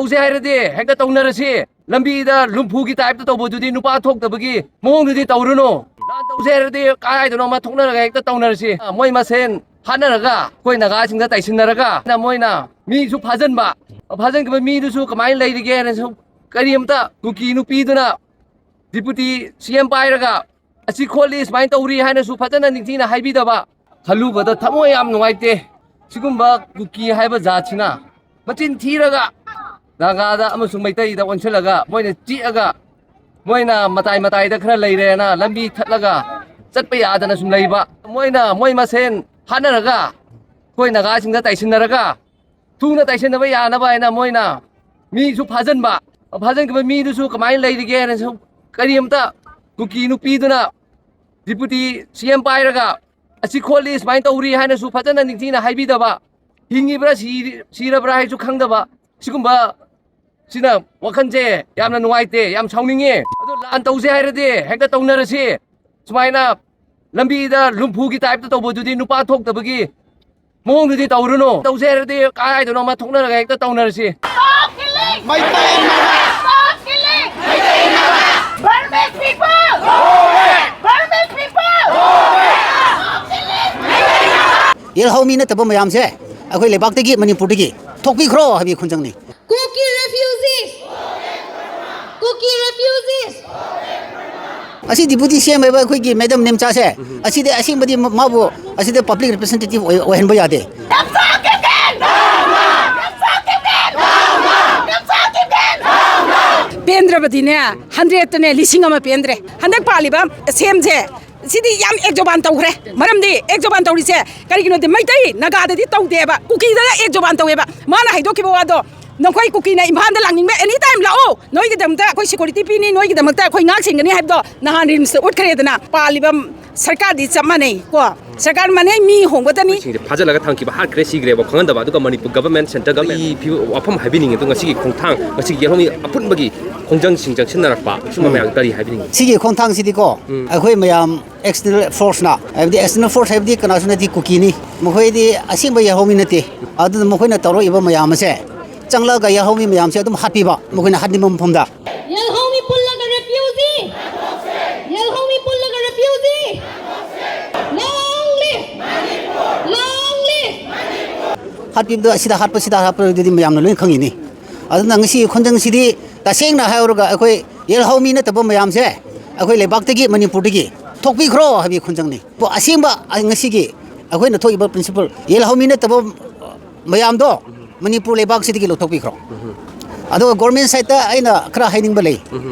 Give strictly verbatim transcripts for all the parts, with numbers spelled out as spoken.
ꯇꯧꯁꯦ ꯍꯥꯏꯔꯗꯤ ꯍꯦꯛꯇ ꯇꯧꯅꯔꯁꯤ꯫ ꯂꯝꯕꯤꯗ ꯂꯨꯝꯐꯨꯒꯤ ꯇꯥꯏꯞꯇ ꯇꯧꯕꯗꯨꯗꯤ, ꯅꯨꯄꯥ ꯊꯣꯛꯇꯕꯒꯤ ꯃꯑꯣꯡꯗꯨꯗꯤ ꯇꯧꯔꯨꯅꯨ꯫ ꯂꯥꯟ ꯇꯧꯁꯦ ꯍꯥꯏꯔꯗꯤ ꯀꯥꯏꯗꯅꯣ ꯑꯃ ꯊꯣꯛꯅꯔꯒ ꯍꯦꯛꯇ ꯇꯧꯅꯔꯁꯤ꯫ ꯃꯣꯏ ꯃꯁꯦꯟ ꯍꯥꯠꯅꯔꯒ ꯑꯩꯈꯣꯏ ꯅꯥꯒꯥꯁꯤꯡꯗ ꯇꯥꯏꯁꯤꯟꯅꯔꯒ ꯃꯣꯏꯅ ꯃꯤꯁꯨ ꯐꯥꯖꯤꯟꯕ, ꯐꯥꯖꯤꯟꯈꯤꯕ ꯃꯤꯗꯨꯁꯨ ꯀꯃꯥꯏꯅ ꯂꯩꯔꯤꯒꯦ ꯍꯥꯏꯅꯁꯨ, ꯀꯔꯤꯝꯇ ꯀꯨꯀꯤ ꯅꯨꯄꯤꯗꯨꯅ ꯗꯤꯄꯨꯇꯤ ꯁꯤ ꯑꯦꯝ ꯄꯥꯏꯔꯒ ꯑꯁꯤ ꯈꯣꯠꯂꯤ, ꯁꯨꯃꯥꯏꯅ ꯇꯧꯔꯤ ꯍꯥꯏꯅꯁꯨ ꯐꯖꯅ ꯅꯤꯡꯊꯤꯅ ꯍꯥꯏꯕꯤꯗꯕ꯫ ꯈꯜꯂꯨꯕꯗ ꯊꯃꯣꯏ ꯌꯥꯝ ꯅꯨꯡꯉꯥꯏꯇꯦ꯫ ꯁꯤꯒꯨꯝꯕ ꯀꯨꯀꯤ ꯍꯥꯏꯕ ꯖꯥꯠꯁꯤꯅ ꯃꯆꯤꯟ ꯊꯤꯔꯒ ꯅꯥꯒꯥꯗ ꯑꯃꯁꯨꯡ ꯃꯩꯇꯩꯗ ꯑꯣꯟꯁꯤꯜꯂꯒ, ꯃꯣꯏꯅ ꯆꯤꯛꯑꯒ, ꯃꯣꯏꯅ ꯃꯇꯥꯏ ꯃꯇꯥꯏꯗ ꯈꯔ ꯂꯩꯔꯦꯅ ꯂꯝꯕꯤ ꯊꯠꯂꯒ ꯆꯠꯄ ꯌꯥꯗꯅ ꯁꯨꯝ ꯂꯩꯕ꯫ ꯃꯣꯏꯅ ꯃꯣꯏ ꯃꯁꯦꯟ ꯍꯥꯠꯅꯔꯒ, ꯑꯩꯈꯣꯏ ꯅꯥꯒꯥꯁꯤꯡꯗ ꯇꯥꯏꯁꯤꯟꯅꯔꯒ, ꯊꯨꯅ ꯇꯥꯏꯁꯤꯟꯅꯕ ꯌꯥꯅꯕ ꯍꯥꯏꯅ ꯃꯣꯏꯅ ꯃꯤꯁꯨ ꯐꯥꯖꯤꯟꯕ, ꯐꯥꯖꯤꯟꯈꯤꯕ ꯃꯤꯗꯨꯁꯨ ꯀꯃꯥꯏꯅ ꯂꯩꯔꯤꯒꯦ ꯍꯥꯏꯅꯁꯨ, ꯀꯔꯤꯝꯇ ꯀꯨꯀꯤ ꯅꯨꯄꯤꯗꯨꯅ ꯗꯤꯄꯨꯇꯤ ꯁꯤ ꯑꯦꯝ ꯄꯥꯏꯔꯒ ꯑꯁꯤ ꯈꯣꯠꯂꯤ, ꯁꯨꯃꯥꯏꯅ ꯇꯧꯔꯤ ꯍꯥꯏꯅꯁꯨ ꯐꯖꯅ ꯅꯤꯡꯊꯤꯅ ꯍꯥꯏꯕꯤꯗꯕ, ꯍꯤꯡꯉꯤꯕ꯭ꯔꯥ ꯁꯤꯔꯤ-, ꯁꯤꯔꯕ꯭ꯔꯥ ꯍꯥꯏꯁꯨ ꯈꯪꯗꯕ, ꯁꯤꯒꯨꯝꯕ ꯁꯤꯅ ꯋꯥꯈꯜꯁꯦ ꯌꯥꯝꯅ ꯅꯨꯡꯉꯥꯏꯇꯦ, ꯌꯥꯝ ꯁꯥꯎꯅꯤꯡꯉꯦ꯫ ꯑꯗꯣ ꯂꯥꯟ ꯇꯧꯁꯦ ꯍꯥꯏꯔꯗꯤ ꯍꯦꯛꯇ ꯇꯧꯅꯔꯁꯤ꯫ ꯁꯨꯃꯥꯏꯅ ꯂꯝꯕꯤꯗ ꯂꯨꯝꯐꯨꯒꯤ ꯇꯥꯏꯞꯇ ꯇꯧꯕꯗꯨꯗꯤ ꯅꯨꯄꯥ ꯊꯣꯛꯇꯕꯒꯤ ꯃꯑꯣꯡꯗꯨꯗꯤ ꯇꯧꯔꯨꯅꯨ꯫ ꯇꯧꯁꯦ ꯍꯥꯏꯔꯗꯤ ꯀꯥꯏꯗꯅꯣ ꯑꯃ ꯊꯣꯛꯅꯔꯒ ꯍꯦꯛꯇ ꯇꯧꯅꯔꯁꯤ꯫ Stop killing! Stop killing! Burmese people! Burmese people! Stop killing! ꯌꯦꯜꯍꯧꯃꯤ ꯅꯠꯇꯕ ꯃꯌꯥꯝꯁꯦ ꯑꯩꯈꯣꯏ ꯂꯩꯕꯥꯛꯇꯒꯤ, ꯃꯅꯤꯄꯨꯔꯗꯒꯤ ꯊꯣꯛꯄꯤꯈ꯭ꯔꯣ ꯍꯥꯏꯕꯒꯤ ꯈꯣꯟꯖꯪꯅꯤ꯫ Kuki refugees! Kuki refugees! ꯑꯁꯤ ꯗꯤꯄꯨꯇꯤ ꯁꯤ ꯑꯦꯝ ꯑꯣꯏꯕ ꯑꯩꯈꯣꯏꯒꯤ ꯃꯦꯗꯝ ꯅꯦꯝꯆꯥꯁꯦ, ꯑꯁꯤꯗꯤ ꯑꯁꯦꯡꯕꯗꯤ ꯃꯥꯕꯨ ꯑꯁꯤꯗ ꯄꯕ꯭ꯂꯤꯛ ꯔꯤꯄ꯭ꯔꯦꯖꯦꯟꯇꯦꯇꯤꯚ ꯑꯣꯏ-, ꯑꯣꯏꯍꯟꯕ ꯌꯥꯗꯦ꯫ ꯄꯦꯟꯗ꯭ꯔꯕꯗꯤꯅꯦ, ꯍꯟꯗ꯭ꯔꯦꯠꯇꯅꯦ ꯂꯤꯁꯤꯡ ꯑꯃ ꯄꯦꯟꯗ꯭ꯔꯦ꯫ ꯍꯟꯗꯛ ꯄꯥꯜꯂꯤꯕ ꯁꯤ ꯑꯦꯝꯁꯦ, ꯁꯤꯗꯤ ꯌꯥꯝ ꯑꯦꯛ ꯖꯣꯕꯥꯟ ꯇꯧꯈ꯭ꯔꯦ꯫ ꯃꯔꯝꯗꯤ ꯑꯦꯛ ꯖꯣꯕꯥꯟ ꯇꯧꯔꯤꯁꯦ ꯀꯔꯤꯒꯤꯅꯣꯗꯤ, ꯃꯩꯇꯩ ꯅꯥꯒꯥꯗꯗꯤ ꯇꯧꯗꯦꯕ, ꯀꯨꯀꯤꯗꯅ ꯑꯦꯛ ꯖꯣꯕꯥꯟ ꯇꯧꯋꯦꯕ꯫ ꯃꯥꯅ ꯍꯥꯏꯗꯣꯛꯈꯤꯕ ꯋꯥꯗꯣ, "ꯅꯈꯣꯏ ꯀꯨꯀꯤꯅ ꯏꯝꯐꯥꯜꯗ ꯂꯥꯛꯅꯤꯡꯕ ꯑꯦꯅꯤ ꯇꯥꯏꯝ ꯂꯥꯛꯑꯣ, ꯅꯣꯏꯒꯤꯗꯃꯛꯇ ꯑꯩꯈꯣꯏ ꯁꯦꯀ꯭ꯌꯨꯔꯤꯇꯤ ꯄꯤꯅꯤ, ꯅꯣꯏꯒꯤꯗꯃꯛꯇ ꯑꯩꯈꯣꯏ ꯉꯥꯛ ꯁꯦꯟꯒꯅꯤ" ꯍꯥꯏꯕꯗꯣ ꯅꯍꯥꯟ ꯔꯤꯝꯁꯇ ꯎꯠꯈ꯭ꯔꯦꯗꯅ꯫ ꯄꯥꯜꯂꯤꯕ ꯁꯔꯀꯥꯔꯗꯤ ꯆꯞ ꯃꯥꯟꯅꯩ ꯀꯣ, ꯁꯔꯀꯥꯔ ꯃꯥꯟꯅꯩ, ꯃꯤ ꯍꯣꯡꯕꯇꯅꯤ꯫ ꯃꯣꯏꯁꯤꯡꯁꯦ ꯐꯥꯖꯤꯜꯂꯒ ꯊꯝꯈꯤꯕ, ꯍꯥꯠꯈ꯭ꯔꯦ, ꯁꯤꯈ꯭ꯔꯦꯕ ꯈꯪꯍꯟꯗꯕ, ꯑꯗꯨꯒ ꯃꯅꯤꯄꯨꯔ ꯒꯚꯔꯟꯃꯦꯟꯠ, ꯁꯦꯟꯇ꯭ꯔꯦꯜ ꯒꯚꯔꯟꯃꯦꯟꯠ ꯐꯤ-, ꯋꯥꯐꯝ ꯍꯥꯏꯕꯤꯅꯤꯡꯉꯤ꯫ ꯑꯗꯣ ꯉꯁꯤꯒꯤ ꯈꯣꯡꯊꯥꯡ, ꯉꯁꯤꯒꯤ ꯌꯦꯜꯍꯧꯃꯤ ꯑꯄꯨꯟꯕꯒꯤ ꯈꯣꯡꯖꯪꯁꯤꯡ ꯆꯪꯁꯤꯟꯅꯔꯛꯄ ꯁꯨꯝꯕ ꯃꯌꯥꯝ ꯀꯔꯤ ꯍꯥꯏꯕꯤꯅꯤꯡꯉꯤ? ꯁꯤꯒꯤ ꯈꯣꯡꯊꯥꯡꯁꯤꯗꯤꯀꯣ, ꯑꯩꯈꯣꯏ ꯃꯌꯥꯝ ꯑꯦꯛꯁꯇꯔꯅꯦꯜ ꯐꯣꯔꯁꯅ, ꯍꯥꯏꯕꯗꯤ ꯑꯦꯛꯁꯇꯔꯅꯦꯜ ꯐꯣꯔꯁ ꯍꯥꯏꯕꯗꯤ ꯀꯅꯥꯁꯨ ꯅꯠꯇꯦ, ꯀꯨꯀꯤꯅꯤ꯫ ꯃꯈꯣꯏꯗꯤ ꯑꯁꯦꯡꯕ ꯌꯦꯜꯍꯧꯃꯤ ꯅꯠꯇꯦ꯫ ꯑꯗꯨꯅ ꯃꯈꯣꯏꯅ ꯇꯧꯔꯛꯏꯕ ꯃꯌꯥꯝ ꯑꯁꯦ ꯆꯪꯂꯛꯑꯒ ꯌꯦꯜꯍꯧꯃꯤ ꯃꯌꯥꯝꯁꯦ ꯑꯗꯨꯝ ꯍꯥꯠꯄꯤꯕ, ꯃꯈꯣꯏꯅ ꯍꯥꯠꯅꯤꯡꯕ ꯃꯐꯝꯗ꯫ ꯌꯦꯜꯍꯧꯃꯤ ꯄꯨꯜꯂꯒ ꯔꯦꯐ꯭ꯌꯨꯖꯤ! ꯌꯦꯜꯍꯧꯃꯤ ꯄꯨꯜꯂꯒ ꯔꯦꯐ꯭ꯌꯨꯖꯤ! Long live! Long live! ꯍꯥꯠꯄꯤꯕꯗꯣ ꯑꯁꯤꯗ ꯍꯥꯠꯄ, ꯁꯤꯗ ꯍꯥꯠꯄꯗꯨꯗꯤ ꯃꯌꯥꯝꯅ ꯂꯣꯏ ꯈꯪꯉꯤꯅꯤ꯫ ꯑꯗꯨꯅ ꯉꯁꯤ ꯈꯣꯟꯖꯪꯁꯤꯗꯤ ꯇꯁꯦꯡꯅ ꯍꯥꯏꯔꯒ ꯑꯩꯈꯣꯏ ꯌꯦꯜꯍꯧꯃꯤ ꯅꯠꯇꯕ ꯃꯌꯥꯝꯁꯦ ꯑꯩꯈꯣꯏ ꯂꯩꯕꯥꯛꯇꯒꯤ, ꯃꯅꯤꯄꯨꯔꯗꯒꯤ ꯊꯣꯛꯄꯤꯈ꯭ꯔꯣ ꯍꯥꯏꯕꯒꯤ ꯈꯣꯟꯖꯪꯅꯤ꯫ ꯑꯁꯦꯡꯕ ꯉꯁꯤꯒꯤ ꯑꯩꯈꯣꯏꯅ ꯊꯣꯛꯏꯕ principle, ꯌꯦꯜꯍꯧꯃꯤ ꯅꯠꯇꯕ ꯃꯌꯥꯝꯗꯣ ꯃꯅꯤꯄꯨꯔ ꯂꯩꯕꯥꯛꯁꯤꯗꯒꯤ ꯂꯧꯊꯣꯛꯄꯤꯈ꯭ꯔꯣ꯫ ꯑꯗꯨꯒ government sideꯇ ꯑꯩꯅ ꯈꯔ ꯍꯥꯏꯅꯤꯡꯕ ꯂꯩ꯫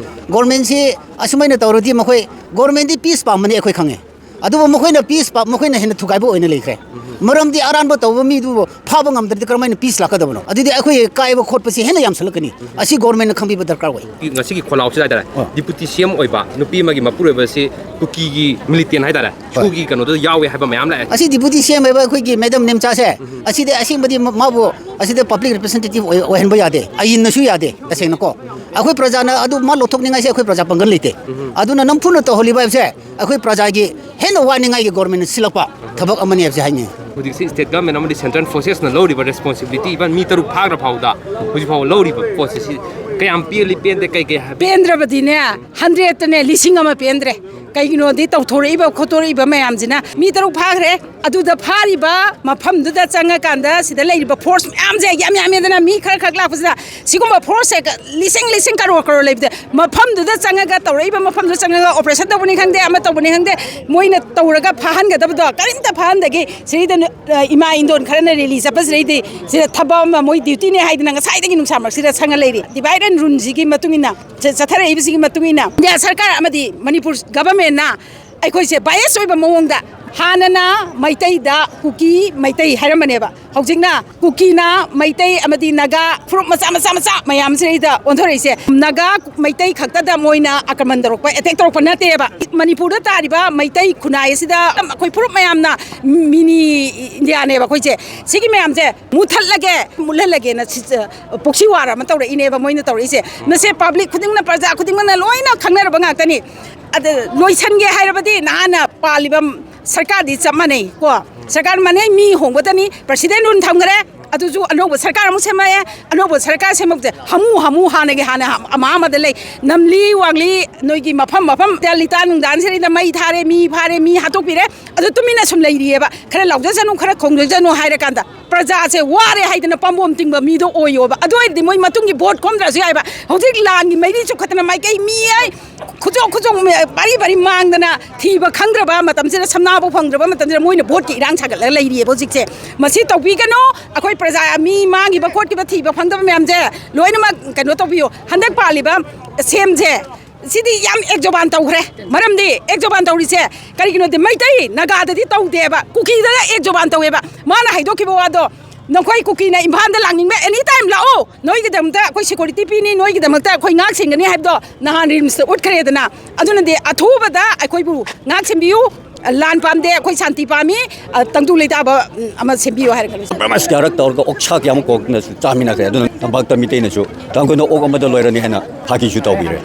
Governmentꯁꯤ ꯑꯁꯨꯃꯥꯏꯅ ꯇꯧꯔꯗꯤ ꯃꯈꯣꯏ, governmentꯗꯤ peace ꯄꯥꯝꯕꯅꯤ ꯑꯩꯈꯣꯏ ꯈꯪꯉꯦ꯫ ꯑꯗꯨꯕꯨ ꯃꯈꯣꯏꯅ peace ꯄꯥ-, ꯃꯈꯣꯏꯅ ꯍꯦꯟꯅ ꯊꯨꯒꯥꯏꯕ ꯑꯣꯏꯅ ꯂꯩꯈ꯭ꯔꯦ꯫ ꯃꯔꯝꯗꯤ ꯑꯔꯥꯟꯕ ꯇꯧꯕ ꯃꯤꯗꯨꯕꯨ ꯐꯥꯕ ꯉꯝꯗ꯭ꯔꯗꯤ ꯀꯔꯝꯍꯥꯏꯅ peace ꯂꯥꯛꯀꯗꯕꯅꯣ? ꯑꯗꯨꯗꯤ ꯑꯩꯈꯣꯏ ꯀꯥꯏꯕ ꯈꯣꯠꯄꯁꯤ ꯍꯦꯟꯅ ꯌꯥꯝꯁꯤꯜꯂꯛꯀꯅꯤ꯫ ꯑꯁꯤ governmentꯅ ꯈꯪꯕꯤꯕ ꯗꯔꯀꯥꯔ ꯑꯣꯏ꯫ ꯉꯁꯤꯒꯤ ꯈꯣꯜꯂꯥꯎꯁꯤꯗ ꯍꯥꯏꯇꯥꯔꯦ, ꯑꯣ꯫ Deputy C M ꯑꯣꯏꯕ ꯅꯨꯄꯤ ꯑꯃꯒꯤ ꯃꯄꯨꯔꯣꯏꯕꯁꯤ ꯀꯨꯀꯤꯒꯤ militant ꯍꯥꯏꯇꯥꯔꯦ, ꯍꯣꯏ꯫ ꯁꯨꯒꯤ ꯀꯩꯅꯣꯗꯨꯗ ꯌꯥꯎꯋꯦ ꯍꯥꯏꯕ ꯃꯌꯥꯝ ꯂꯥꯛꯑꯦ꯫ ꯑꯁꯤ Deputy C M ꯑꯣꯏꯕ ꯑꯩꯈꯣꯏꯒꯤ Madam ꯅꯦꯝꯆꯥꯁꯦ, ꯑꯁꯤꯗꯤ ꯑꯁꯦꯡꯕꯗꯤ ꯃ-, ꯃꯥꯕꯨ ꯑꯁꯤꯗ public representative ꯑꯣꯏ-, ꯑꯣꯏꯍꯟꯕ ꯌꯥꯗꯦ, ꯑꯏꯟꯅꯁꯨ ꯌꯥꯗꯦ꯫ ꯇꯁꯦꯡꯅꯀꯣ, ꯑꯩꯈꯣꯏ ꯄ꯭ꯔꯖꯥꯅ ꯑꯗꯨ ꯃꯥ ꯂꯧꯊꯣꯛꯅꯤꯡꯉꯥꯏꯁꯦ ꯑꯩꯈꯣꯏ ꯄ꯭ꯔꯖꯥ ꯄꯥꯡꯒꯜ ꯂꯩꯇꯦ꯫ ꯑꯗꯨꯅ ꯅꯝꯐꯨꯅ ꯇꯧꯍꯜꯂꯤꯕ ꯍꯥꯏꯕꯁꯦ ꯑꯩꯈꯣꯏ ꯄ꯭ꯔꯖꯥꯒꯤ ꯍꯦꯟꯅ ꯋꯥꯅꯤꯡꯉꯥꯏꯒꯤ governmentꯅ ꯁꯤꯜꯂꯛꯄ ꯊꯕꯛ ꯑꯃꯅꯤ ꯍꯥꯏꯕꯁꯦ ꯍꯥꯏꯅꯤꯡꯉꯤ꯫ ꯍꯧꯖꯤꯛꯁꯤ state government ꯑꯃꯗꯤ central forcesꯅ ꯂꯧꯔꯤꯕ responsibility, even ꯃꯤ ꯇꯔꯨꯛ ꯐꯥꯈ꯭ꯔ ꯐꯥꯎꯗ ꯍꯧꯖꯤꯛ ꯐꯥꯎꯕ ꯂꯧꯔꯤꯕ ꯄꯣꯠꯁꯤ, ꯁꯤ ꯀꯌꯥꯝ ꯄꯦꯜꯂꯤ, ꯄꯦꯟꯗꯦ, ꯀꯩ ꯀꯩ ꯍꯥꯏꯕ? ꯄꯦꯟꯗ꯭ꯔꯕꯗꯤꯅꯦ, hundredꯇꯅꯦ ꯂꯤꯁꯤꯡ ꯑꯃ ꯄꯦꯟꯗ꯭ꯔꯦ꯫ ꯀꯩꯒꯤꯅꯣꯗꯤ ꯇꯧꯊꯣꯔꯛꯏꯕ ꯈꯣꯠꯇꯣꯔꯛꯏꯕ ꯃꯌꯥꯝꯁꯤꯅ, ꯃꯤ ꯇꯔꯨꯛ ꯐꯥꯈ꯭ꯔꯦ, ꯑꯗꯨꯗ ꯐꯥꯔꯤꯕ ꯃꯐꯝꯗꯨꯗ ꯆꯪꯉꯀꯥꯟꯗ ꯁꯤꯗ ꯂꯩꯔꯤꯕ force ꯃꯌꯥꯝꯁꯦ ꯌꯥꯝ ꯌꯥꯝꯃꯦꯗꯅ, ꯃꯤ ꯈꯔ ꯈꯛ ꯂꯥꯛꯄꯁꯤꯗ ꯁꯤꯒꯨꯝꯕ forceꯁꯦ ꯂꯤꯁꯤꯡ ꯂꯤꯁꯤꯡ ꯀꯔꯣꯔ ꯀꯔꯣꯔ ꯂꯩꯕꯗ, ꯃꯐꯝꯗꯨꯗ ꯆꯪꯉꯒ ꯇꯧꯔꯛꯏꯕ ꯃꯐꯝꯗꯨꯗ ꯆꯪꯉꯒ operation ꯇꯧꯕꯅꯤ ꯈꯪꯗꯦ, ꯑꯃ ꯇꯧꯕꯅꯤ ꯈꯪꯗꯦ, ꯃꯣꯏꯅ ꯇꯧꯔꯒ ꯐꯥꯍꯟꯒꯗꯕꯗꯣ ꯀꯔꯤꯝꯇ ꯐꯥꯍꯟꯗꯒꯤ ꯁꯤꯗꯩꯗ, ꯑ, ꯏꯃꯥ ꯏꯟꯗꯣꯟ ꯈꯔꯅ rally ꯆꯠꯄꯁꯤꯗꯩꯗꯤ ꯁꯤꯗ ꯊꯕꯛ ꯑꯃ ꯃꯣꯏ dutyꯅꯦ ꯍꯥꯏꯗꯅ ꯉꯁꯥꯏꯗꯒꯤ ꯅꯨꯡꯁꯥ ꯃꯔꯛꯁꯤꯗ ꯁꯪꯉ ꯂꯩꯔꯤ꯫ Divide and ruleꯁꯤꯒꯤ ꯃꯇꯨꯡ ꯏꯟꯅ, ꯆ-, ꯆꯠꯊꯔꯛꯏꯕꯁꯤꯒꯤ ꯃꯇꯨꯡ ꯏꯟꯅ ꯏꯟꯗꯤꯌꯥ ꯁꯔꯀꯥꯔ ꯑꯃꯗꯤ ꯃꯅꯤꯄꯨꯔ governmentꯅ ꯑꯩꯈꯣꯏꯁꯦ bias ꯑꯣꯏꯕ ꯃꯑꯣꯡꯗ, ꯍꯥꯟꯅꯅ ꯃꯩꯇꯩꯗ ꯀꯨꯀꯤ ꯃꯩꯇꯩ ꯍꯥꯏꯔꯝꯕꯅꯦꯕ, ꯍꯧꯖꯤꯛꯅ ꯀꯨꯀꯤꯅ ꯃꯩꯇꯩ ꯑꯃꯗꯤ ꯅꯥꯒꯥ ꯐꯨꯔꯨꯞ ꯃꯆꯥ ꯃꯆꯥ ꯃꯆꯥ ꯃꯌꯥꯝꯁꯤꯗꯩꯗ ꯑꯣꯟꯊꯣꯔꯛꯏꯁꯦ꯫ ꯅꯥꯒꯥ ꯃꯩꯇꯩ ꯈꯛꯇꯗ ꯃꯣꯏꯅ ꯑꯥꯀ꯭ꯔꯃꯟ ꯇꯧꯔꯛꯄ, attack ꯇꯧꯔꯛꯄ ꯅꯠꯇꯦꯕ꯫ ꯃꯅꯤꯄꯨꯔꯗ ꯇꯥꯔꯤꯕ ꯃꯩꯇꯩ ꯈꯨꯟꯅꯥꯏ ꯑꯁꯤꯗ ꯑꯩꯈꯣꯏ ꯐꯨꯔꯨꯞ ꯃꯌꯥꯝꯅ mini Indiaꯅꯦꯕ ꯑꯩꯈꯣꯏꯁꯦ꯫ ꯁꯤꯒꯤ ꯃꯌꯥꯝꯁꯦ ꯃꯨꯊꯠꯂꯒꯦ, ꯃꯨꯠꯍꯜꯂꯒꯦꯅ ꯁꯤ, ꯄ꯭ꯔꯣꯛꯁꯤ ꯋꯥꯔ ꯑꯃ ꯇꯧꯔꯛꯏꯅꯦꯕ ꯃꯣꯏꯅ ꯇꯧꯔꯛꯏꯁꯦ꯫ ꯃꯁꯦ public ꯈꯨꯗꯤꯡꯃꯛꯅ, ꯄ꯭ꯔꯖꯥ ꯈꯨꯗꯤꯡꯃꯛꯅ ꯂꯣꯏꯅ ꯈꯪꯅꯔꯕ ꯉꯥꯛꯇꯅꯤ꯫ ꯑꯗ ꯂꯣꯏꯁꯟꯒꯦ ꯍꯥꯏꯔꯕꯗꯤ ꯅꯍꯥꯟꯅ ꯄꯥꯜꯂꯤꯕ ꯁꯔꯀꯥꯔꯗꯤ ꯆꯞ ꯃꯥꯟꯅꯩ ꯀꯣ꯫ ꯁꯔꯀꯥꯔ ꯃꯥꯟꯅꯩ, ꯃꯤ ꯍꯣꯡꯕꯗꯅꯤ, president rule ꯊꯝꯈ꯭ꯔꯦ, ꯑꯗꯨꯁꯨ ꯑꯅꯧꯕ ꯁꯔꯀꯥꯔ ꯑꯃꯨꯛ ꯁꯦꯝꯃꯛꯑꯦ꯫ ꯑꯅꯧꯕ ꯁꯔꯀꯥꯔ ꯁꯦꯝꯃꯛꯄꯁꯦ ꯍꯥꯃꯨ ꯍꯥꯃꯨ ꯍꯥꯟꯅꯒꯤ ꯍꯥꯟꯅ ꯑꯃ ꯑꯃꯗ ꯂꯩ꯫ ꯅꯝꯂꯤ ꯋꯥꯡꯂꯤ ꯅꯣꯏꯒꯤ ꯃꯐꯝ ꯃꯐꯝ ꯂꯤꯇꯥ ꯅꯨꯡꯗꯥꯟꯁꯤꯗ ꯃꯩ ꯊꯥꯔꯦ, ꯃꯤ ꯐꯥꯔꯦ, ꯃꯤ ꯍꯥꯠꯇꯣꯛꯄꯤꯔꯦ꯫ ꯑꯗꯨ ꯇꯨꯃꯤꯟꯅ ꯁꯨꯝ ꯂꯩꯔꯤꯑꯕ꯫ ꯈꯔ ꯂꯥꯎꯖꯁꯅꯨ, ꯈꯔ ꯈꯣꯡꯖꯁꯅꯨ ꯍꯥꯏꯔꯀꯥꯟꯗ ꯄ꯭ꯔꯖꯥꯁꯦ ꯋꯥꯔꯦ ꯍꯥꯏꯗꯅ ꯄꯥꯝꯕꯣꯝ ꯇꯤꯡꯕ ꯃꯤꯗꯣ ꯑꯣꯏꯌꯣꯕ꯫ ꯑꯗꯨ ꯑꯣꯏꯔꯗꯤ ꯃꯣꯏ ꯃꯇꯨꯡꯒꯤ ꯚꯣꯠ ꯈꯣꯝꯗ꯭ꯔꯁꯨ ꯌꯥꯏꯕ꯫ ꯍꯧꯖꯤꯛ ꯂꯥꯟꯒꯤ ꯃꯩꯔꯤ ꯆꯨꯈꯠꯇꯅ ꯃꯥꯏꯀꯩ ꯃꯤ ꯑꯩ ꯈꯨꯆꯣꯛ ꯈꯨꯆꯣꯛ ꯕꯥꯔꯤ ꯕꯥꯔꯤ ꯃꯥꯡꯗꯅ ꯊꯤꯕ ꯈꯪꯗ꯭ꯔꯕ ꯃꯇꯝꯁꯤꯗ, ꯁꯝꯅꯥꯕꯨ ꯐꯪꯗ꯭ꯔꯕ ꯃꯇꯝꯁꯤꯗ ꯃꯣꯏꯅ ꯚꯣꯠꯀꯤ ꯏꯔꯥꯡ ꯁꯥꯒꯠꯂꯒ ꯂꯩꯔꯤꯑꯕ ꯍꯧꯖꯤꯛꯁꯦ꯫ ꯃꯁꯤ ꯇꯧꯕꯤꯒꯅꯨ꯫ ꯑꯩꯈꯣꯏ ꯄ꯭ꯔꯖꯥ ꯃꯤ ꯃꯥꯡꯈꯤꯕ ꯈꯣꯠꯈꯤꯕ ꯊꯤꯕ ꯐꯪꯗꯕ ꯃꯌꯥꯝꯁꯦ ꯂꯣꯏꯅꯃꯛ ꯀꯩꯅꯣ ꯇꯧꯕꯤꯌꯨ꯫ ꯍꯟꯗꯛ ꯄꯥꯜꯂꯤꯕ ꯁꯦꯝꯁꯦ ꯁꯤꯗꯤ ꯌꯥꯝ ꯑꯦꯛ ꯖꯣꯕꯥꯟ ꯇꯧꯈ꯭ꯔꯦ꯫ ꯃꯔꯝꯗꯤ ꯑꯦꯛ ꯖꯣꯕꯥꯟ ꯇꯧꯔꯤꯁꯦ ꯀꯔꯤꯒꯤꯅꯣꯗꯤ ꯃꯩꯇꯩ ꯅꯥꯒꯥꯗꯗꯤ ꯇꯧꯗꯦꯕ, ꯀꯨꯀꯤꯗꯒ ꯑꯦꯛ ꯖꯣꯕꯥꯟ ꯇꯧꯋꯦꯕ꯫ ꯃꯥꯅ ꯍꯥꯏꯗꯣꯛꯈꯤꯕ ꯋꯥꯗꯣ, "ꯅꯈꯣꯏ ꯀꯨꯀꯤꯅ ꯏꯝꯐꯥꯜꯗ ꯂꯥꯛꯅꯤꯡꯕ ꯑꯦꯅꯤ ꯇꯥꯏꯝ ꯂꯥꯛꯑꯣ, ꯅꯣꯏꯒꯤꯗꯃꯛꯇ ꯑꯩꯈꯣꯏ ꯁꯦꯀꯨꯔꯤꯇꯤ ꯄꯤꯅꯤ, ꯅꯣꯏꯒꯤꯗꯃꯛꯇ ꯑꯩꯈꯣꯏ ꯉꯥꯛ ꯁꯦꯟꯒꯅꯤ" ꯍꯥꯏꯕꯗꯣ ꯅꯍꯥꯟ ꯔꯤꯝꯁꯇ ꯎꯠꯈ꯭ꯔꯦꯗꯅ꯫ ꯑꯗꯨꯅꯗꯤ ꯑꯊꯨꯕꯗ ꯑꯩꯈꯣꯏꯕꯨ ꯉꯥꯛ ꯁꯦꯟꯕꯤꯌꯨ꯫ ꯂꯥꯟ ꯄꯥꯝꯗꯦ, ꯑꯩꯈꯣꯏ ꯁꯥꯟꯇꯤ ꯄꯥꯝꯃꯤ꯫ ꯑ, ꯇꯪꯗꯨ ꯂꯩꯇꯥꯕ, ꯎꯝ, ꯑꯃ ꯁꯦꯝꯕꯤꯌꯨ ꯍꯥꯏꯔꯒ ꯂꯣꯏꯁꯤꯟ- ꯄ꯭ꯔꯃꯥꯁ ꯀꯌꯥꯔꯛ ꯇꯧꯔꯒ ꯑꯣꯛꯁꯥ ꯀꯌꯥꯃꯨꯛ ꯀꯣꯛꯅꯁꯨ ꯆꯥꯃꯤꯟꯅꯈ꯭ꯔꯦ꯫ ꯑꯗꯨꯅ ꯇꯝꯄꯥꯛꯇ ꯃꯤꯇꯩꯅꯁꯨ ꯇꯥꯡꯈꯨꯜꯅ ꯑꯣꯛ ꯑꯃꯗ ꯂꯣꯏꯔꯅꯤ ꯍꯥꯏꯅ ꯐꯥꯒꯤꯁꯨ ꯇꯧꯕꯤꯔꯦ꯫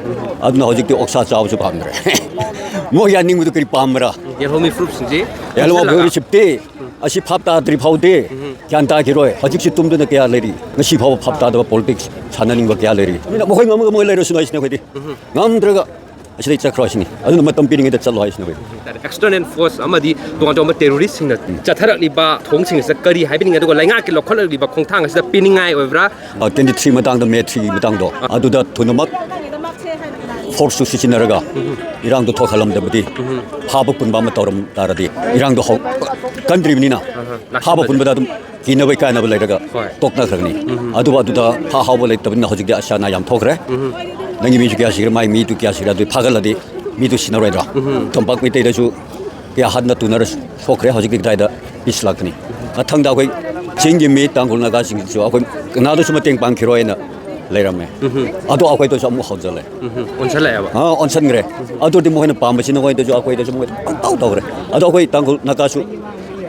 ꯑꯗꯨꯅ ꯍꯧꯖꯤꯛꯇꯤ ꯑꯣꯛꯁꯥ ꯆꯥꯕꯁꯨ ꯄꯥꯝꯗ꯭ꯔꯦ꯫ ꯃꯣꯏ ꯌꯥꯅꯤꯡꯕꯗꯨ ꯀꯔꯤ ꯄꯥꯝꯕ꯭ꯔꯥ? ꯌꯦꯜꯍꯧꯃꯤ ꯐꯨꯔꯨꯞꯁꯤꯡꯁꯤ ꯌꯦꯜꯍꯧꯃꯤ ꯐꯨꯔꯨꯞꯁꯤꯞꯇꯤ ꯑꯁꯤ ꯚꯥꯞ ꯇꯥꯗ꯭ꯔꯤ ꯐꯥꯎꯗꯤ ꯒ꯭ꯌꯥꯟ ꯇꯥꯈꯤꯔꯣꯏ꯫ ꯍꯧꯖꯤꯛꯁꯤ ꯇꯨꯝꯗꯨꯅ ꯀꯌꯥ ꯂꯩꯔꯤ? ꯉꯁꯤ ꯐꯥꯎꯕ ꯚꯥꯞ ꯇꯥꯗꯕ ꯄꯣꯂꯤꯇꯤꯛꯁ ꯁꯥꯟꯅꯅꯤꯡꯕ ꯀꯌꯥ ꯂꯩꯔꯤ? ꯃꯤꯅ ꯃꯈꯣꯏ ꯉꯝꯃꯒ ꯃꯣꯏ ꯂꯩꯔꯁꯨ ꯍꯥꯏꯁꯤꯅꯦ ꯑꯩꯈꯣꯏꯗꯤ꯫ ꯉꯝꯗ꯭ꯔꯒ ꯑꯁꯤꯗꯩ ꯆꯠꯈ꯭ꯔꯣ ꯍꯥꯏꯁꯤꯅꯤ꯫ ꯑꯗꯨꯅ ꯃꯇꯝ ꯄꯤꯔꯤꯉꯩꯗ ꯆꯠꯂꯣ ꯍꯥꯏꯁꯤꯅꯦ ꯑꯩꯈꯣꯏꯗꯤ꯫ ꯑꯦꯛꯁꯇꯔꯅꯦꯜ ꯐꯣꯔꯁ ꯑꯃꯗꯤ ꯇꯣꯉꯥꯟ ꯇꯣꯉꯥꯟꯕ ꯇꯦꯔꯣꯔꯤꯁꯁꯤꯡꯅ ꯆꯠꯊꯔꯛꯂꯤꯕ ꯊꯧꯑꯣꯡꯁꯤꯡ ꯑꯁꯤꯗ ꯀꯔꯤ ꯍꯥꯏꯕꯤꯅꯤꯡꯉꯤ? ꯑꯗꯨꯒ ꯂꯩꯉꯥꯛꯀꯤ ꯂꯧꯈꯠꯂꯛꯂꯤꯕ ꯈꯣꯡꯊꯥꯡ ꯑꯁꯤꯗ ꯄꯤꯅꯤꯡꯉꯥꯏ ꯑꯣꯏꯕ꯭ꯔꯥ? ꯇ꯭ꯋꯦꯟꯇꯤ ꯊ꯭ꯔꯤ ꯃꯇꯥꯡꯗ, ꯃꯦ ꯊ꯭ꯔꯤꯒꯤ ꯃꯇꯥꯡꯗꯣ, ꯑꯗꯨꯗ ꯊꯨꯅꯃꯛ ꯐꯣꯔꯁꯇꯨ ꯁꯤꯖꯤꯟꯅꯔꯒ ꯏꯔꯥꯡꯗꯣ ꯊꯣꯛꯍꯜꯂꯝꯗꯕꯗꯤ ꯐꯥꯕ ꯄꯨꯟꯕ ꯑꯃ ꯇꯧꯔꯝ ꯇꯥꯔꯗꯤ, ꯏꯔꯥꯡꯗꯣ ꯍꯧ-, ꯀꯟꯗ꯭ꯔꯤꯕꯅꯤꯅ ꯐꯥꯕ ꯄꯨꯟꯕꯗ ꯑꯗꯨꯝ ꯀꯤꯅꯕꯒꯤ ꯀꯥꯏꯅꯕ ꯂꯩꯔꯒ ꯇꯣꯛꯅꯈ꯭ꯔꯒꯅꯤ꯫ ꯑꯗꯨꯕꯨ ꯑꯗꯨꯗ ꯐꯥ ꯍꯥꯎꯕ ꯂꯩꯇꯕꯅꯤꯅ ꯍꯧꯖꯤꯛꯇꯤ ꯑꯁꯥ ꯑꯅꯥ ꯌꯥꯝ ꯊꯣꯛꯈ꯭ꯔꯦ꯫ ꯅꯪꯒꯤ ꯃꯤꯁꯨ ꯀꯌꯥ ꯁꯤꯈ꯭ꯔꯦ, ꯃꯥꯒꯤ ꯃꯤꯗꯨ ꯀꯌꯥ ꯁꯤꯈ꯭ꯔꯦ, ꯑꯗꯨ ꯐꯥꯒꯠꯂꯗꯤ ꯃꯤꯗꯨ ꯁꯤꯟꯅꯔꯣꯏꯗ꯭ꯔꯥ? ꯇꯝꯄꯥꯛ ꯃꯩꯇꯩꯗꯁꯨ ꯀꯌꯥ ꯍꯟꯅ ꯇꯨꯅꯔ ꯁꯣꯛꯈ꯭ꯔꯦ꯫ ꯍꯧꯖꯤꯛꯇꯤ ꯀꯗꯥꯏꯗ ꯄꯤꯁ ꯂꯥꯛꯀꯅꯤ? ꯃꯊꯪꯗ ꯑꯩꯈꯣꯏ ꯆꯤꯡꯒꯤ ꯃꯤ ꯇꯥꯡꯈꯨꯜ ꯅꯥꯒꯥꯁꯤꯡꯁꯤꯁꯨ ꯑꯩꯈꯣꯏ ꯀꯅꯥꯗꯁꯨ ꯃꯇꯦꯡ ꯄꯥꯡꯈꯤꯔꯣꯏꯅ ꯂꯩꯔꯝꯃꯦ꯫ ꯑꯗꯣ ꯑꯩꯈꯣꯏꯗꯁꯨ ꯑꯃꯨꯛ ꯍꯧꯖꯤꯜꯂꯦ꯫ ꯑꯣꯟꯁꯜꯂꯛꯑꯦꯕ꯫ ꯑꯥ, ꯑꯣꯟꯁꯟꯈ꯭ꯔꯦ꯫ ꯑꯗꯨꯗꯤ ꯃꯈꯣꯏꯅ ꯄꯥꯝꯕꯁꯤꯅ ꯃꯈꯣꯏꯗꯁꯨ, ꯑꯩꯈꯣꯏꯗꯁꯨ ꯃꯈꯣꯏ ꯄꯪꯇꯧ ꯇꯧꯈ꯭ꯔꯦ꯫ ꯑꯗꯣ ꯑꯩꯈꯣꯏ ꯇꯥꯡꯈꯨꯜ ꯅꯥꯒꯥꯁꯨ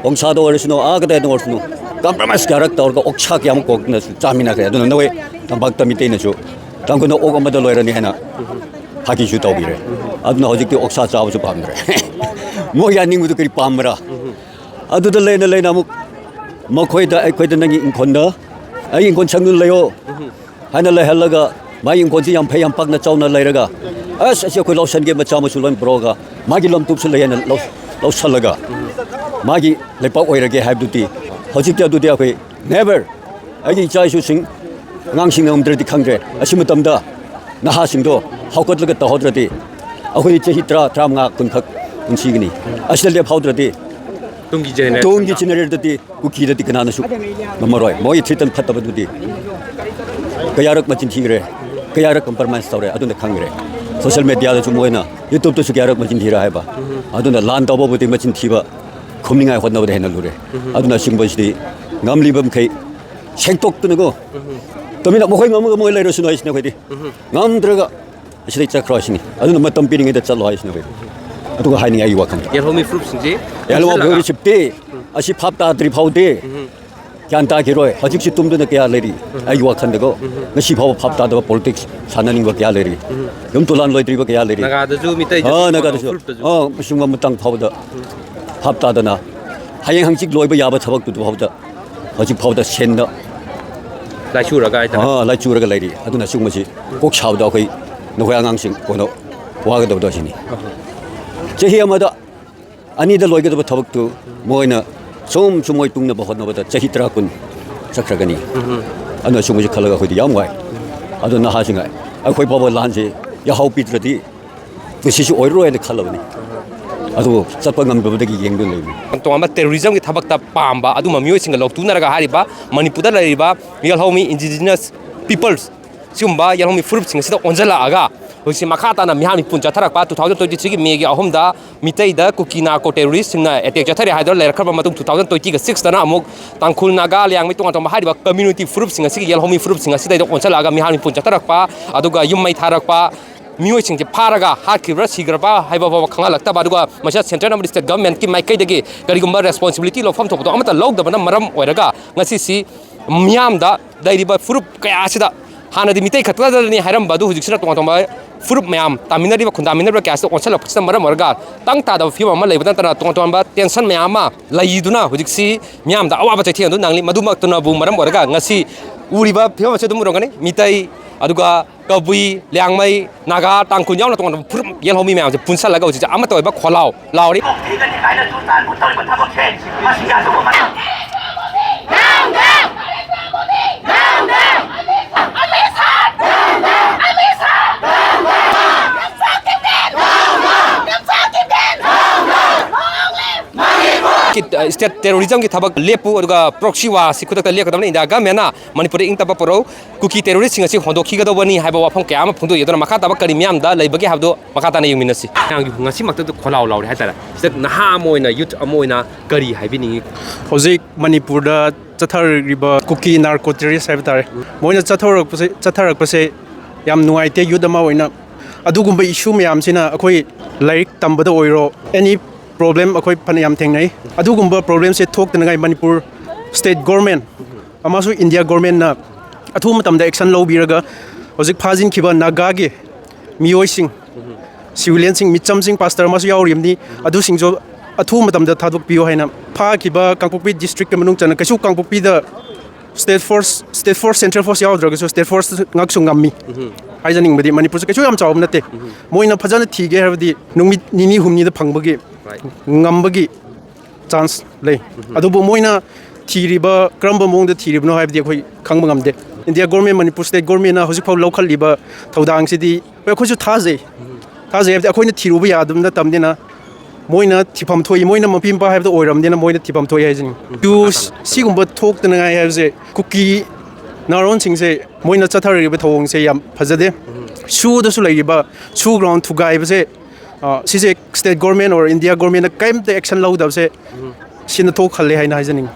ꯋꯥꯡꯁꯥꯗ ꯑꯣꯏꯔꯁꯅꯨ, ꯑꯥ ꯀꯗꯥꯏꯗ ꯑꯣꯏꯔꯁꯅꯨ, ꯀꯝꯄ꯭ꯔꯣꯃꯥꯏꯁ ꯀꯌꯥꯔꯛ ꯇꯧꯔꯒ ꯑꯣꯛꯁꯥ ꯀꯌꯥꯃꯨꯛ ꯀꯣꯛꯅꯁꯨ ꯆꯥꯃꯤꯟꯅꯈ꯭ꯔꯦ꯫ ꯑꯗꯨꯅ ꯅꯈꯣꯏ ꯇꯝꯄꯥꯛꯇ ꯃꯤꯇꯩꯅꯁꯨ ꯇꯥꯡꯈꯨꯜꯅ ꯑꯣꯛ ꯑꯃꯗ ꯂꯣꯏꯔꯅꯤ ꯍꯥꯏꯅ ꯐꯥꯒꯤꯁꯨ ꯇꯧꯕꯤꯔꯦ꯫ ꯑꯗꯨꯅ ꯍꯧꯖꯤꯛꯇꯤ ꯑꯣꯛꯁꯥ ꯆꯥꯕꯁꯨ ꯄꯥꯝꯗ꯭ꯔꯦ꯫ ꯃꯣꯏ ꯌꯥꯅꯤꯡꯕꯗꯨ ꯀꯔꯤ ꯄꯥꯝꯕ꯭ꯔꯥ? ꯑꯗꯨꯗ ꯂꯩꯅ ꯂꯩꯅ ꯑꯃꯨꯛ ꯃꯈꯣꯏꯗ, ꯑꯩꯈꯣꯏꯗ ꯅꯪꯒꯤ ꯏꯪꯈꯣꯜꯗ, ꯑꯩ ꯏꯪꯈꯣꯜ ꯁꯪꯗꯨꯅ ꯂꯩꯌꯣ ꯍꯥꯏꯅ ꯂꯩꯍꯜꯂꯒ, ꯃꯥꯒꯤ ꯏꯪꯈꯣꯜꯁꯤ ꯌꯥꯝ ꯐꯩ, ꯌꯥꯝ ꯄꯥꯛꯅ ꯆꯥꯎꯅ ꯂꯩꯔꯒ, ꯑꯁ, ꯑꯁꯤ ꯑꯩꯈꯣꯏ ꯂꯧꯁꯟꯒꯦ ꯃꯆꯥ ꯃꯁꯨ ꯂꯣꯏ ꯄꯨꯔꯛꯑꯒ ꯃꯥꯒꯤ ꯂꯝꯇꯨꯞꯁꯨ ꯂꯩ ꯍꯥꯏꯅ ꯂꯧ-, ꯂꯧꯁꯜꯂꯒ ꯃꯥꯒꯤ ꯂꯩꯄꯥꯛ ꯑꯣꯏꯔꯒꯦ ꯍꯥꯏꯕꯗꯨꯗꯤ ꯍꯧꯖꯤꯛꯇꯤ ꯑꯗꯨꯗꯤ ꯑꯩꯈꯣꯏ never꯫ ꯑꯩꯒꯤ ꯏꯆꯥ ꯏꯁꯨꯁꯤꯡ, ꯑꯉꯥꯡꯁꯤꯡꯅ ꯉꯝꯗ꯭ꯔꯗꯤ ꯈꯪꯗ꯭ꯔꯦ꯫ ꯑꯁꯤ ꯃꯇꯝꯗ ꯅꯍꯥꯁꯤꯡꯗꯣ ꯍꯧꯒꯠꯂꯒ ꯇꯧꯍꯧꯗ꯭ꯔꯗꯤ ꯑꯩꯈꯣꯏ ꯆꯍꯤ ꯇꯔꯥ, ꯇꯔꯥꯃꯉꯥ, ꯀꯨꯟ ꯈꯛ ꯄꯨꯟꯁꯤꯒꯅꯤ꯫ ꯑꯁꯤꯗ ꯂꯦꯞꯍꯧꯗ꯭ꯔꯗꯤ ꯇꯨꯡꯒꯤ generation ꯇꯨꯡꯒꯤ ꯗ꯫ Generation ꯗꯗꯤ ꯀꯨꯀꯤꯗꯗꯤ ꯀꯅꯥꯅꯁꯨ ꯉꯝꯃꯔꯣꯏ꯫ ꯃꯣꯏ treatment ꯐꯠꯇꯕꯗꯨꯗꯤ ꯀꯌꯥꯔꯛ ꯃꯆꯤꯟ ꯊꯤꯈ꯭ꯔꯦ, ꯀꯌꯥꯔꯛ compromise ꯇꯧꯔꯦ, ꯑꯗꯨꯅ ꯈꯪꯈ꯭ꯔꯦ꯫ Social media ꯗꯁꯨ ꯃꯣꯏꯅ, YouTube ꯇꯁꯨ ꯀꯌꯥꯔꯛ ꯃꯆꯤꯟ ꯊꯤꯔ ꯍꯥꯏꯕ꯫ ꯑꯗꯨꯅ ꯂꯥꯟ ꯇꯧꯕꯕꯨꯗꯤ ꯃꯆꯤꯟ ꯊꯤꯕ ꯈꯨꯝꯅꯤꯡꯉꯥꯏ ꯍꯣꯠꯅꯕꯗ ꯍꯦꯟꯅ ꯂꯨꯔꯦ꯫ ꯑꯗꯨꯅ ꯑꯁꯤꯒꯨꯝꯕꯁꯤꯗꯤ ꯉꯝꯂꯤꯕ ꯃꯈꯩ ꯁꯦꯡꯗꯣꯛꯇꯨꯅꯀꯣ, ꯇꯨꯃꯤꯟꯅ ꯃꯈꯣꯏ ꯉꯝꯃꯒ ꯃꯣꯏ ꯂꯩꯔꯁꯅꯨ ꯍꯥꯏꯁꯤꯅꯦ ꯑꯩꯈꯣꯏꯗꯤ꯫ ꯉꯝꯗ꯭ꯔꯒ ꯑꯁꯤꯗꯩ ꯆꯠꯈ꯭ꯔꯣ ꯍꯥꯏꯁꯤꯅꯤ꯫ ꯑꯗꯨꯅ ꯃꯇꯝ ꯄꯤꯔꯤꯉꯩꯗ ꯆꯠꯂꯣ ꯍꯥꯏꯁꯤꯅꯦ ꯑꯩꯈꯣꯏꯗꯤ꯫ ꯑꯗꯨꯒ ꯍꯥꯏꯅꯤꯡꯉꯥꯏ ꯑꯩꯒꯤ ꯋꯥꯈꯜ꯫ ꯌꯦꯜꯍꯧꯃꯤ ꯐꯨꯔꯨꯞꯁꯤꯡꯁꯤ ꯌꯦꯜꯍꯧꯃꯤ ꯄꯨꯟꯁꯤꯜꯂꯒ ꯐꯨꯔꯨꯞꯁꯤꯞꯇꯤ ꯑꯁꯤ ꯚꯥꯞ ꯇꯥꯗ꯭ꯔꯤ ꯐꯥꯎꯗꯤ ꯒ꯭ꯌꯥꯟ ꯇꯥꯈꯤꯔꯣꯏ꯫ ꯍꯧꯖꯤꯛꯁꯤ ꯇꯨꯝꯗꯨꯅ ꯀꯌꯥ ꯂꯩꯔꯤ ꯑꯩꯒꯤ ꯋꯥꯈꯜꯗꯀꯣ꯫ ꯉꯁꯤ ꯐꯥꯎꯕ ꯚꯥꯞ ꯇꯥꯗꯕ politics ꯁꯥꯟꯅꯅꯤꯡꯕ ꯀꯌꯥ ꯂꯩꯔꯤ꯫ ꯌꯨꯝ ꯇꯨꯂꯥꯟ ꯂꯣꯏꯗ꯭ꯔꯤꯕ ꯀꯌꯥ ꯂꯩꯔꯤ꯫ ꯅꯥꯒꯥꯗꯁꯨ ꯃꯤꯇꯩꯗꯁꯨ ꯑꯥ, ꯅꯥꯒꯥꯗꯁꯨ꯫ ꯐꯨꯔꯨꯞꯇꯁꯨ꯫ ꯑꯥ, ꯑꯁꯤꯒꯨꯝꯕ ꯃꯇꯥꯡ ꯐꯥꯎꯕꯗ ꯚꯥꯞ ꯇꯥꯗꯅ ꯍꯌꯦꯡ ꯍꯪꯆꯤꯠ ꯂꯣꯏꯕ ꯌꯥꯕ ꯊꯕꯛꯇꯨ ꯐꯥꯎꯗ ꯍꯧꯖꯤꯛ ꯐꯥꯎꯗ ꯁꯦꯟꯗ ꯂꯥꯏꯆꯨꯔꯒ ꯍꯥꯏꯇꯥꯔꯦ꯫ ꯑꯥ, ꯂꯥꯏꯆꯨꯔꯒ ꯂꯩꯔꯤ꯫ ꯑꯗꯨꯅ ꯁꯤꯒꯨꯝꯕꯁꯤ ꯀꯣꯛ ꯁꯥꯕꯗ ꯑꯩꯈꯣꯏ ꯅꯈꯣꯏ ꯑꯉꯥꯡꯁꯤꯡ ꯀꯣꯟꯅ ꯋꯥꯒꯗꯕꯗꯣ ꯑꯁꯤꯅꯤ꯫ ꯆꯍꯤ ꯑꯃꯗ ꯑꯅꯤꯗ ꯂꯣꯏꯒꯗꯕ ꯊꯕꯛꯇꯨ ꯃꯣꯏꯅ ꯁꯨꯝ ꯁꯨꯝ ꯃꯣꯏ ꯇꯨꯡꯅꯕ ꯍꯣꯠꯅꯕꯗ ꯆꯍꯤ ꯇꯔꯥ ꯀꯨꯟ ꯆꯠꯈ꯭ꯔꯒꯅꯤ꯫ ꯑꯗꯨꯅ ꯁꯤꯒꯨꯝꯕꯁꯤ ꯈꯜꯂꯒ ꯑꯩꯈꯣꯏꯗꯤ ꯌꯥꯝ ꯋꯥꯏ꯫ ꯑꯗꯨ ꯅꯍꯥꯁꯤꯡ ꯑꯩꯈꯣꯏ ꯐꯥꯎꯕ ꯂꯥꯟꯁꯤ ꯌꯥꯍꯧ ꯄꯤꯗ꯭ꯔꯗꯤ ꯄꯨꯟꯁꯤꯁꯨ ꯑꯣꯏꯔꯔꯣꯏ ꯍꯥꯏꯅ ꯈꯜꯂꯕꯅꯤ꯫ ꯑꯗꯨꯕꯨ ꯆꯠꯄ ꯉꯝꯗꯕꯗꯒꯤ ꯌꯦꯡꯗꯨꯅ ꯂꯩꯕꯅꯤ꯫ ꯇꯣꯉꯥꯟꯕ terrorism ꯒꯤ ꯊꯕꯛꯇ ꯄꯥꯝꯕ ꯑꯗꯨꯝꯕ ꯃꯤꯑꯣꯏꯁꯤꯡꯒ ꯂꯧꯇꯨꯅꯔꯒ ꯍꯥꯏꯔꯤꯕ ꯃꯅꯤꯄꯨꯔꯗ ꯂꯩꯔꯤꯕ ꯌꯦꯜꯍꯧꯃꯤ indigenous peoples ꯁꯤꯒꯨꯝꯕ ꯌꯦꯜꯍꯧꯃꯤ ꯐꯨꯔꯨꯞꯁꯤꯡ ꯑꯁꯤꯗ ꯑꯣꯟꯁꯤꯜꯂꯛꯑꯒ ꯍꯧꯖꯤꯛꯁꯤ ꯃꯈꯥ ꯇꯥꯅ ꯃꯤꯍꯥꯠ ꯃꯤꯄꯨꯟ ꯆꯠꯊꯔꯛꯄ two thousand twenty three ꯒꯤ May ꯒꯤ ꯑꯍꯨꯝꯗ ꯃꯤꯇꯩꯗ ꯀꯨꯀꯤ narco terrorist ꯁꯤꯡꯅ attack ꯆꯠꯊꯔꯦ ꯍꯥꯏꯗꯨꯅ ꯂꯩꯔꯛꯈ꯭ꯔꯕ ꯃꯇꯨꯡ two thousand twenty ꯒ six ꯇꯅ ꯑꯃꯨꯛ ꯇꯥꯡꯈꯨꯜ, ꯅꯥꯒꯥ, ꯂꯤꯌꯥꯡꯃꯩ ꯇꯣꯉꯥꯟ ꯇꯣꯉꯥꯟꯕ ꯍꯥꯏꯔꯤꯕ community ꯐꯨꯔꯨꯞꯁꯤꯡ ꯑꯁꯤꯒꯤ ꯌꯦꯜꯍꯧꯃꯤ ꯐꯨꯔꯨꯞꯁꯤꯡ ꯑꯁꯤꯗꯩꯗ ꯑꯣꯟꯁꯤꯜꯂꯛꯑꯒ ꯃꯤꯍꯥꯠ ꯃꯤꯄꯨꯟ ꯆꯠꯊꯔꯛꯄ, ꯑꯗꯨꯒ ꯌꯨꯝ ꯃꯩ ꯊꯥꯔꯛꯄ, ꯃꯤꯑꯣꯏꯁꯤꯡꯁꯦ ꯐꯥꯔꯒ ꯍꯥꯠꯈꯤꯕ꯭ꯔꯥ ꯁꯤꯈ꯭ꯔꯕ ꯍꯥꯏꯕ ꯐꯥꯎꯕ ꯈꯪꯍꯜꯂꯛꯇꯕ, ꯑꯗꯨꯒ ꯃꯁꯤꯗ central ꯑꯃꯗꯤ state government ꯀꯤ ꯃꯥꯏꯀꯩꯗꯒꯤ ꯀꯔꯤꯒꯨꯝꯕ responsibility ꯂꯧꯐꯝ ꯊꯣꯛꯄꯗꯣ ꯑꯃꯠꯇ ꯂꯧꯗꯕꯅ ꯃꯔꯝ ꯑꯣꯏꯔꯒ ꯉꯁꯤꯁꯤ ꯃꯤꯌꯥꯝꯗ ꯂꯩꯔꯤꯕ ꯐꯨꯔꯨꯞ ꯀꯌꯥ ꯑꯁꯤꯗ ꯍꯥꯟꯅꯗꯤ ꯃꯤꯇꯩ ꯈꯛꯇꯗꯅꯤ ꯍꯥꯏꯔꯝꯕ ꯑꯗꯨ ꯍꯧꯖꯤꯛꯁꯤꯅ ꯇꯣꯉꯥꯟ ꯇꯣꯉꯥꯟꯕ ꯐꯨꯔꯨꯞ ꯃꯌꯥꯝ ꯇꯥꯃꯤꯟꯅꯔꯤꯕ, ꯈꯨꯟꯗꯥꯃꯤꯟꯅꯔꯤꯕ ꯀꯌꯥꯁꯤꯗ ꯑꯣꯟꯁꯤꯜꯂꯛꯄꯁꯤꯅ ꯃꯔꯝ ꯑꯣꯏꯔꯒ ꯇꯪ ꯇꯥꯗꯕ ꯐꯤꯕꯝ ꯑꯃ ꯂꯩꯕ ꯅꯠꯇꯅ ꯇꯣꯉꯥꯟ ꯇꯣꯉꯥꯟꯕ ꯇꯦꯟꯁꯟ ꯃꯌꯥꯝ ꯑꯃ ꯂꯩꯗꯨꯅ ꯍꯧꯖꯤꯛꯁꯤ ꯃꯤꯌꯥꯝꯗ ꯑꯋꯥꯕ ꯆꯩꯊꯦꯡ ꯑꯗꯨ ꯅꯪꯂꯤ꯫ ꯃꯗꯨꯃꯛꯇꯨꯅꯕꯨ ꯃꯔꯝ ꯑꯣꯏꯔꯒ ꯉꯁꯤ ꯎꯔꯤꯕ ꯐꯤꯕꯝ ꯑꯁꯤ ꯑꯗꯨꯝ ꯎꯔꯝꯒꯅꯤ꯫ ꯃꯤꯇꯩ, ꯑꯗꯨꯒ ꯀꯕꯨꯏ, ꯂꯤꯌꯥꯡꯃꯩ, ꯅꯥꯒꯥ, ꯇꯥꯡꯈꯨꯜ ꯌꯥꯎꯅ ꯇꯣꯉꯥꯟ ꯇꯣꯉꯥꯟꯕ ꯐꯨꯔꯨꯞ ꯌꯦꯜꯍꯧꯃꯤ ꯃꯌꯥꯝꯁꯦ ꯄꯨꯟꯁꯜꯂꯒ ꯍꯧꯖꯤꯛꯁꯦ ꯑꯃꯠꯇ ꯑꯣꯏꯕ ꯈꯣꯜꯂꯥꯎ ꯂꯥꯎꯔꯤ꯫ ꯁ꯭ꯇꯦꯠ ꯇꯦꯔꯣꯔꯤꯖꯝꯒꯤ ꯊꯕꯛ ꯂꯦꯞꯄꯨ, ꯑꯗꯨꯒ ꯄ꯭ꯔꯣꯛꯁꯤ ꯋꯥꯔꯁꯤ ꯈꯨꯗꯛꯇ ꯂꯦꯞꯀꯗꯕꯅꯤ꯫ ꯏꯟꯗꯤꯌꯥ ꯒꯃꯦꯟꯅ ꯃꯅꯤꯄꯨꯔꯗ ꯏꯪ ꯇꯞꯄ ꯄꯨꯔꯛꯎ, ꯀꯨꯀꯤ ꯇꯦꯔꯣꯔꯤꯁꯁꯤꯡ ꯑꯁꯤ ꯍꯣꯟꯗꯣꯛꯈꯤꯒꯗꯧꯕꯅꯤ ꯍꯥꯏꯕ ꯋꯥꯐꯝ ꯀꯌꯥ ꯑꯃ ꯐꯣꯡꯗꯣꯛꯏ꯫ ꯑꯗꯨꯅ ꯃꯈꯥ ꯇꯥꯕ ꯀꯔꯤ ꯃꯤꯌꯥꯝꯗ ꯂꯩꯕꯒꯦ ꯍꯥꯏꯕꯗꯨ ꯃꯈꯥ ꯇꯥꯅ ꯌꯦꯡꯃꯤꯟꯅꯁꯤ꯫ ꯃꯌꯥꯝꯒꯤ ꯉꯁꯤꯃꯛꯇꯗ ꯈꯣꯜꯂꯥꯎ ꯂꯥꯎꯔꯤ ꯍꯥꯏꯇꯥꯔꯦ꯫ ꯁꯤꯗ ꯅꯍꯥ ꯑꯃ ꯑꯣꯏꯅ, ꯌꯨꯠ ꯑꯃ ꯑꯣꯏꯅ ꯀꯔꯤ ꯍꯥꯏꯕꯤꯅꯤꯡꯉꯤ? ꯍꯧꯖꯤꯛ ꯃꯅꯤꯄꯨꯔꯗ ꯆꯠꯊꯔꯤꯕ ꯀꯨꯀꯤ ꯅꯥꯔꯀꯣ ꯇꯦꯔꯣꯔꯤꯁ ꯍꯥꯏꯕ ꯇꯥꯔꯦ, ꯃꯣꯏꯅ ꯆꯠꯊꯔꯛꯄꯁꯦ, ꯆꯠꯊꯔꯛꯄꯁꯦ ꯌꯥꯝ ꯅꯨꯡꯉꯥꯏꯇꯦ꯫ ꯌꯨꯠ ꯑꯃ ꯑꯣꯏꯅ ꯑꯗꯨꯒꯨꯝꯕ ꯏꯁꯨ ꯃꯌꯥꯝꯁꯤꯅ ꯑꯩꯈꯣꯏ ꯂꯥꯏꯔꯤꯛ ꯇꯝꯕꯗ ꯑꯣꯏꯔꯣ, ꯑꯦꯅꯤ ꯄ꯭ꯔꯣꯕ꯭ꯂꯦꯝ ꯑꯩꯈꯣꯏ ꯐꯅꯌꯥꯝ ꯊꯦꯡꯅꯩ꯫ ꯑꯗꯨꯒꯨꯝꯕ ꯄ꯭ꯔꯣꯕ꯭ꯂꯦꯝꯁꯦ ꯊꯣꯛꯇꯅꯉꯥꯏ ꯃꯅꯤꯄꯨꯔ ꯁ꯭ꯇꯦꯠ ꯒꯣꯔꯃꯦꯟ ꯑꯃꯁꯨꯡ ꯏꯟꯗꯤꯌꯥ ꯒꯣꯔꯃꯦꯟꯅ ꯑꯊꯨꯕ ꯃꯇꯝꯗ ꯑꯦꯛꯁꯟ ꯂꯧꯕꯤꯔꯒ ꯍꯧꯖꯤꯛ ꯐꯥꯖꯤꯟꯈꯤꯕ ꯅꯥꯒꯥꯒꯤ ꯃꯤꯑꯣꯏꯁꯤꯡ, ꯁꯤꯚꯤꯂꯤꯌꯟꯁꯤꯡ, ꯃꯤꯆꯝꯁꯤꯡ, ꯄꯥꯁꯇꯔ ꯑꯃꯁꯨ ꯌꯥꯎꯔꯤꯕꯅꯤ, ꯑꯗꯨꯁꯤꯡꯁꯨ ꯑꯊꯨꯕ ꯃꯇꯝꯗ ꯊꯥꯗꯣꯛꯄꯤꯌꯨ ꯍꯥꯏꯅ꯫ ꯐꯥꯈꯤꯕ ꯀꯥꯡꯄꯣꯛꯄꯤ ꯗꯤꯁꯇ꯭ꯔꯤꯛꯀꯤ ꯃꯅꯨꯡ ꯆꯟꯅ ꯀꯩꯁꯨ ꯀꯥꯡꯄꯣꯛꯄꯤꯗ state force, state force, central force ꯌꯥꯎꯗ꯭ꯔꯒꯁꯨ ꯁ꯭ꯇꯦꯠ ꯐꯣꯔꯁ ꯉꯥꯛꯁꯨ ꯉꯝꯃꯤ ꯍꯥꯏꯖꯅꯤꯡꯕꯗꯤ꯫ ꯃꯅꯤꯄꯨꯔꯁꯦ ꯀꯩꯁꯨ ꯌꯥꯝ ꯆꯥꯎꯕ ꯅꯠꯇꯦ꯫ ꯃꯣꯏꯅ ꯐꯖꯅ ꯊꯤꯒꯦ ꯍꯥꯏꯔꯕꯗꯤ ꯅꯨꯃꯤꯠ ꯅꯤꯅꯤ ꯍꯨꯝꯅꯤꯗ ꯐꯪꯕꯒꯤ ꯉꯝꯕꯒꯤ ꯆꯥꯟꯁ ꯂꯩ꯫ ꯑꯗꯨꯕꯨ ꯃꯣꯏꯅ ꯊꯤꯔꯤꯕ, ꯀꯔꯝꯕ ꯃꯑꯣꯡꯗ ꯊꯤꯔꯤꯕꯅꯣ ꯍꯥꯏꯕꯗꯤ ꯑꯩꯈꯣꯏ ꯈꯪꯕ ꯉꯝꯗꯦ꯫ ꯏꯟꯗꯤꯌꯥ ꯒꯣꯔꯃꯦꯟ, ꯃꯅꯤꯄꯨꯔ ꯁ꯭ꯇꯦꯠ ꯒꯣꯔꯃꯦꯟꯅ ꯍꯧꯖꯤꯛ ꯐꯥꯎ ꯂꯧꯈꯠꯂꯤꯕ ꯊꯧꯗꯥꯡꯁꯤꯗꯤ ꯍꯣꯏ, ꯑꯩꯈꯣꯏꯁꯨ ꯊꯥꯖꯩ꯫ ꯊꯥꯖꯩ ꯍꯥꯏꯕꯗꯤ ꯑꯩꯈꯣꯏꯅ ꯊꯤꯔꯨꯕ ꯌꯥꯗꯕ ꯅꯠꯇꯕꯅꯤꯅ ꯃꯣꯏꯅ ꯊꯤꯐꯝ ꯊꯣꯛꯏ, ꯃꯣꯏꯅ ꯃꯄꯤ ꯃꯄꯥ ꯍꯥꯏꯕꯗꯣ ꯑꯣꯏꯔꯕꯅꯤꯅ ꯃꯣꯏꯅ ꯊꯤꯐꯝ ꯊꯣꯛꯏ ꯍꯥꯏꯁꯤꯅꯤ꯫ ꯇꯨ ꯁꯤꯒꯨꯝꯕ ꯊꯣꯛꯇꯅꯉꯥꯏ ꯍꯥꯏꯕꯁꯦ ꯀꯨꯀꯤ ꯅꯥꯔꯣꯟꯁꯤꯡꯁꯦ ꯃꯣꯏꯅ ꯆꯠꯊꯔꯤꯕ ꯊꯧꯑꯣꯡꯁꯦ ꯌꯥꯝ ꯐꯖꯗꯦ꯫ ꯁꯨꯗꯁꯨ ꯂꯩꯔꯤꯕ ꯁꯨ ꯒ꯭ꯔꯥꯎꯟ ꯊꯨꯒꯥꯏꯕꯁꯦ, ꯑ, ꯁꯤꯁꯦ ꯁ꯭ꯇꯦꯠ ꯒꯣꯔꯃꯦꯟ ꯑꯣꯔ ꯏꯟꯗꯤꯌꯥ ꯒꯣꯔꯃꯦꯟꯅ ꯀꯔꯤꯝꯇ ꯑꯦꯛꯁꯟ ꯂꯧꯗꯕꯁꯦ ꯁꯤꯅ ꯊꯣꯛꯍꯜꯂꯦ ꯍꯥꯏꯅ ꯍꯥꯏꯖꯅꯤꯡꯉꯤ꯫